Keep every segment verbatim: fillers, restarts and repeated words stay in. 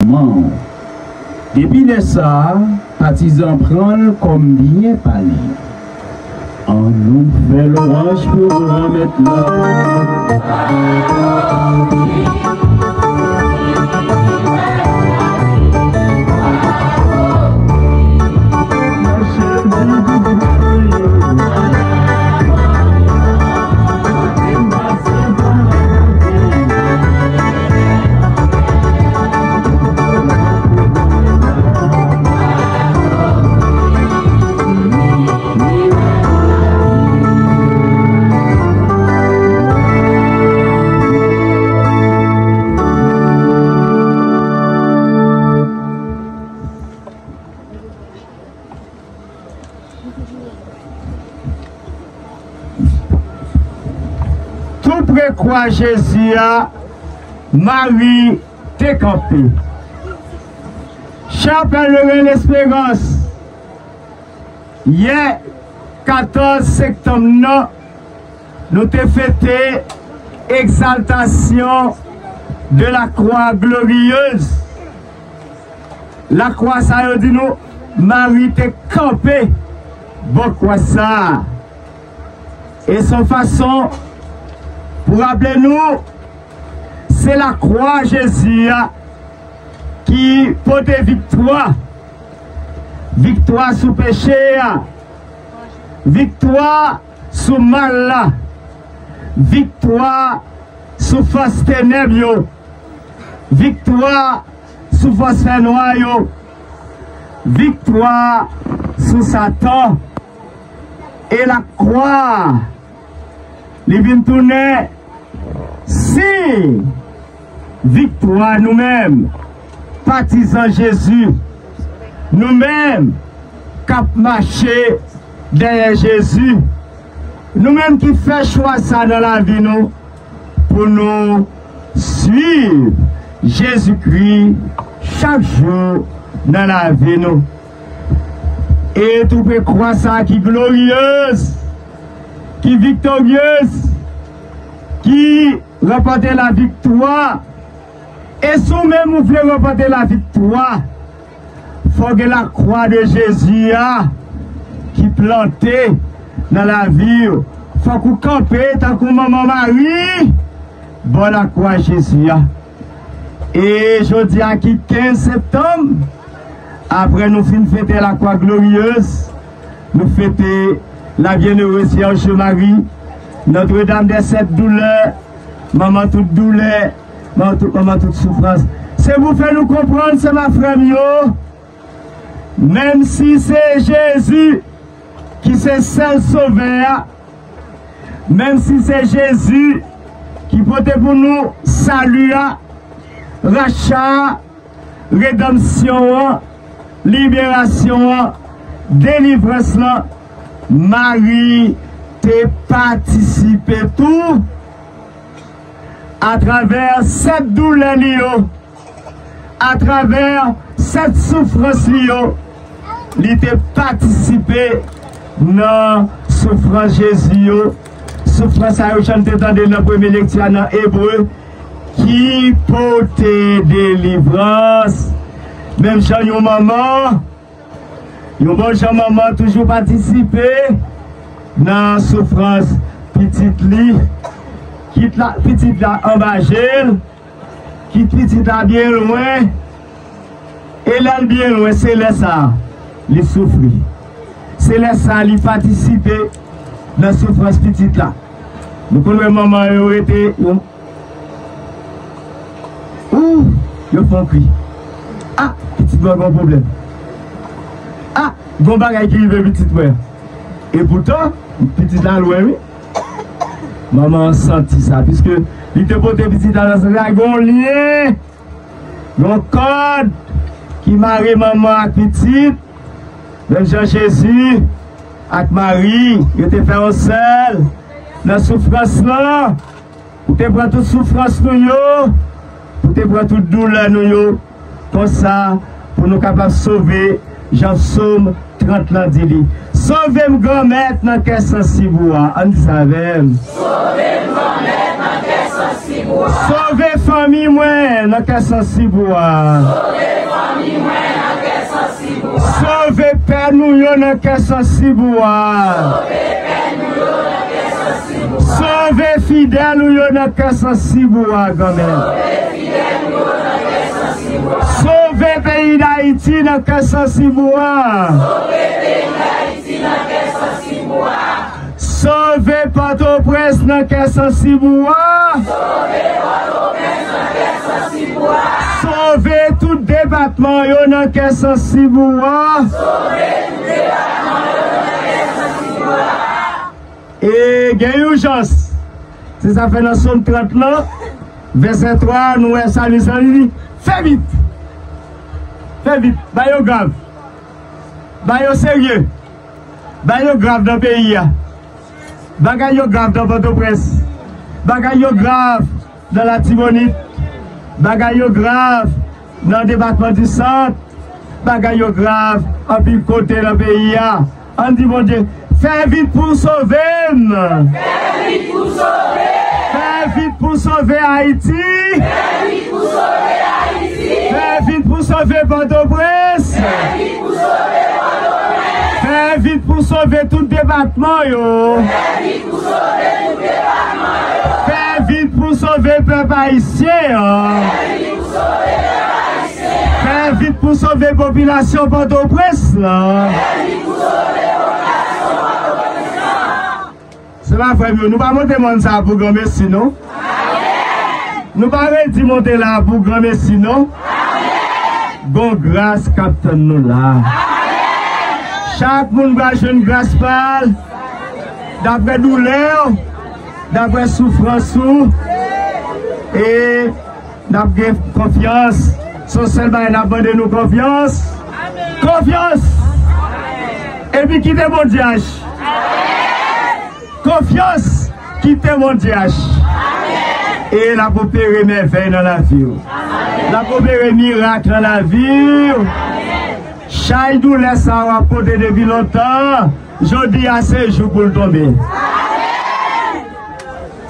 Manman w. Depi lè sa a, patizan pran l kòm byen pa li. Annou fè lwanj pou Granmèt la. Tou pre kwa Jezi a, Mari te kanpe. Chè pèleren Lesperans, yè katòz septanm nan, nou te fete egzaltasyon de la croix glorieuse. Lakwa sa yo di nou, Mari te kanpe bò kwa sa a. E se yon fason pou raple nou, se lakwa Jezi a ki pote viktwa. Viktwa sou peche a. Viktwa sou mal la. Viktwa sou fòs tenèb yo. Viktwa sou fòs fènwa yo. Viktwa sou Satan. E lakwa, li vin tounen siy viktwa nou menm, patizan Jezi, nou menm k ap mache dèyè Jezi, nou menm ki fè chwa sa nan lavi nou, pou nou swiv Jezikri chak jou nan lavi nou. E tou pre kwa sa ki glorieuse, ki victorieuse, ki ranpòte laviktwa. E si w menm ou vle ranpòte laviktwa, fò w gen lakwa de Jezi a ki plante nan lavi w. Fòk ou kanpe tankou manman Mari bò lakwa Jezi a. E jodi a ki kenz septanm, apre nou fin fete lakwa glorieuse, nou fete la Bienheureuse Vierge Marie, Notre-Dame des Sept Douleurs, manman tout doulè, manman tout, manman tout soufrans. Se pou fè nou konprann, sè m ak frè m yo, menm si se Jezi ki se sèl Sovè a, menm si se Jezi ki pote pou nou sali a, racha a, redanmsyon an, liberasyon an, delivrans lan, Mari te patisipe tou atravè sèt doulè li yo, atravè sèt soufrans li yo, li te patisipe nan soufrans Jezi yo. Soufrans sa yo, jan n te tande nan premye lekti a nan Ebre, ki pote delivrans. Menm jan yon manman, yon bon jan manman toujou patisipe nan soufrans pitit li, kit la, pitit la anba je l, kit pitit la byen lwen, e lè l byen lwen, se lè sa a li soufri. Se lè sa a li patisipe nan soufrans pitit la. Nou konn wè manman yo rete, yo, ou, yo fè yon kri. A, pitit mwen gen yon pwoblèm. A, gen yon bagay ki rive pitit mwen. Epoutan, pitit la lwen, wi. Manman an santi sa, piske li te pote pitit la nan sant la, gen yon lyen, yon kòd ki mare manman ak pitit, menm jan Jezi ak Mari, yo te fè yon sèl nan soufrans lan. Ou te pran tout soufrans nou yo, ou te pran tout doulè nou yo, konsa, pou nou kapab sove, jan Sòm trant lan di li. Sove m, Granmèt, nan kè sansib ou a. Ann di sa avè m. Sove m, Granmèt, nan kè sansib Sove fanmi mwen nan kè sansib ou a. Sove pè nou yo nan kè sansib ou a. Sove fidèl ou yo nan kè sansib ou a, Granmèt. Sove peyi Dayiti nan kè sansib ou a. Sove Pòtoprens nan kè sansib ou a. Sove tout depatman yo nan kè sansib ou a. E gen ijans. Se sa fè nan Sòm trant lan, vèsè twa, nou wè salmis lan li di, fè vit. Fè vit. Ba yo grav. Ba yo serye. Ba yo grav nan peyi a. Bagay yo grav nan Pòtoprens. Bagay yo grav nan Latibonit. Bagay yo grav nan depatman di Sant. Bagay yo grav anpil kote nan peyi a. Ann di Bondye, fè vit pou w sove m. Fè vit pou w sove. Fè vit pou w sove Ayiti. Fè vit pou w sove Ayiti. Fè vit pou w sove Pòtoprens. Fè vit pou w sove Pòtoprens. Fè vit pou w sove tout depatman yo. Fè vit pou w sove tout depatman yo. Fè vit pou w sove pèp ayisyen an. Fè vit pou w sove pèp ayisyen an. Fè vit pou w sove popilasyon Pòtoprens lan. Fè vit pou w sove popilasyon Pòtoprens lan. Se pa frè m yo, nou pa monte mòn sa a pou granmesi, non. Nou pa redi monte la a pou granmesi, non. Gon gras k ap tann nou la. Chak moun va jwenn gras pa l, daprè doulè w, daprè soufrans ou. E n ap gen konfyans. Se yon sèl bagay n ap mande nou, konfyans. Konfyans. Epi kite Bondye aji. Konfyans, kite Bondye aji. E l ap opere mèvèy nan lavi w. L ap opere mirak nan lavi w. Chay doulè sa a w ap pote depi lontan, jodi a se jou pou l tonbe.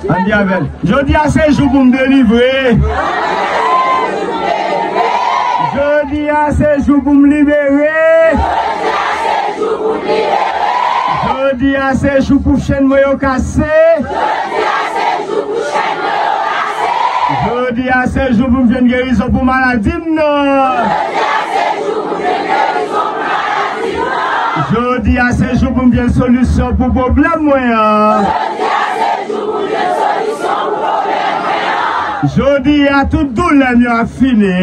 Ann di avè l. Jodi a se jou pou m delivre. Jodi a se jou pou m libere. Jodi a se jou pou chenn mwen yo kase. Jodi a se jou pou m jwenn gerizon pou maladi m nan. Jodi a se jou pou m jwenn solisyon pou pwoblèm mwen an. Jodi a tout doulè m yo ap fini.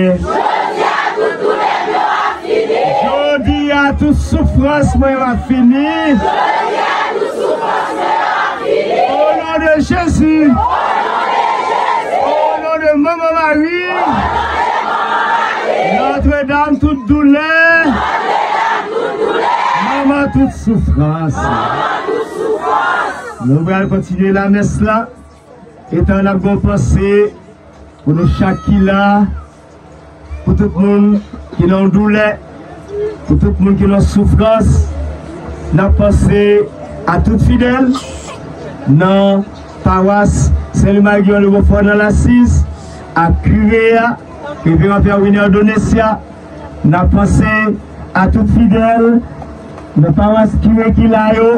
Jodi a tout soufrans mwen yo ap fini. O non de Jezi. O non de Manman Mari. Nòtredam tout doulè. Manman tout soufrans. Nou pral kontinye lamès la. Etan n ap gen yon panse pou nou chak ki la, pou tout moun ki nan doulè, pou tout moun ki nan soufrans, n ap panse a tout fidèl nan pawas Sen Louis Marie Guillaume de Beaufort nan Lasiz, ak kire a, Reveran Pè Winer Donesya, n ap panse a tout fidèl nan pawas kire ki la yo,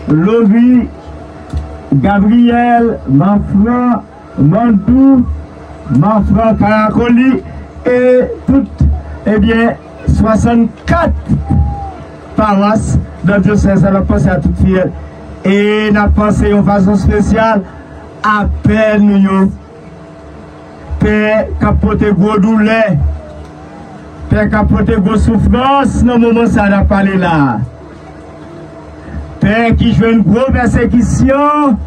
Lovi, Gabriyèl, Manfran, Mandou, Manfran, Karakoli, e tout, ebyen, swasannkat pawas nan dyosèz la, n ap panse a tout fidèl. E n ap panse yon fason espesyal a pè nou yo. Pè k ap pote gwo doulè. Pè k ap pote gwo soufrans nan moman sa n ap pale la a. Pè ki jwenn gwo pèsekisyon.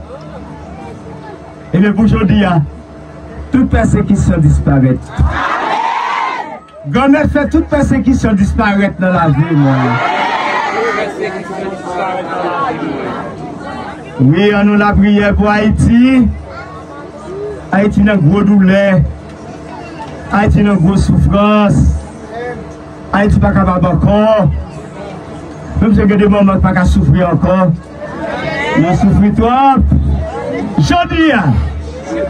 Ebyen, pou jodi a, tout pèsekisyon disparèt. Granmèt, fè tout pèsekisyon disparèt nan lavi mwen. Wi, an nou lapriyè pou Ayiti. Ayiti nan gwo doulè. Ayiti nan gwo soufrans. Ayiti pa kapab ankò. Menm jan gen de manman ki pa ka soufri ankò. Yo soufri twòp. Jodi a,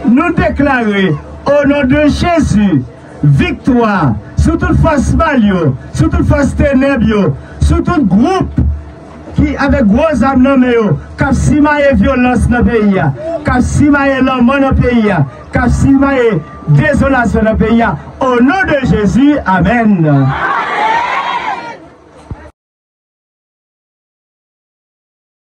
Nou deklare, o non de Jezi, viktwa sou tout fòs mal yo, sou tout fòs tenèb yo, sou tout gwoup ki avèk gwo zam nan men yo, k ap simaye vyolans nan peyi a, k ap simaye lanmò nan peyi a, k ap simaye dezolasyon nan peyi a. O non de Jezi, amèn.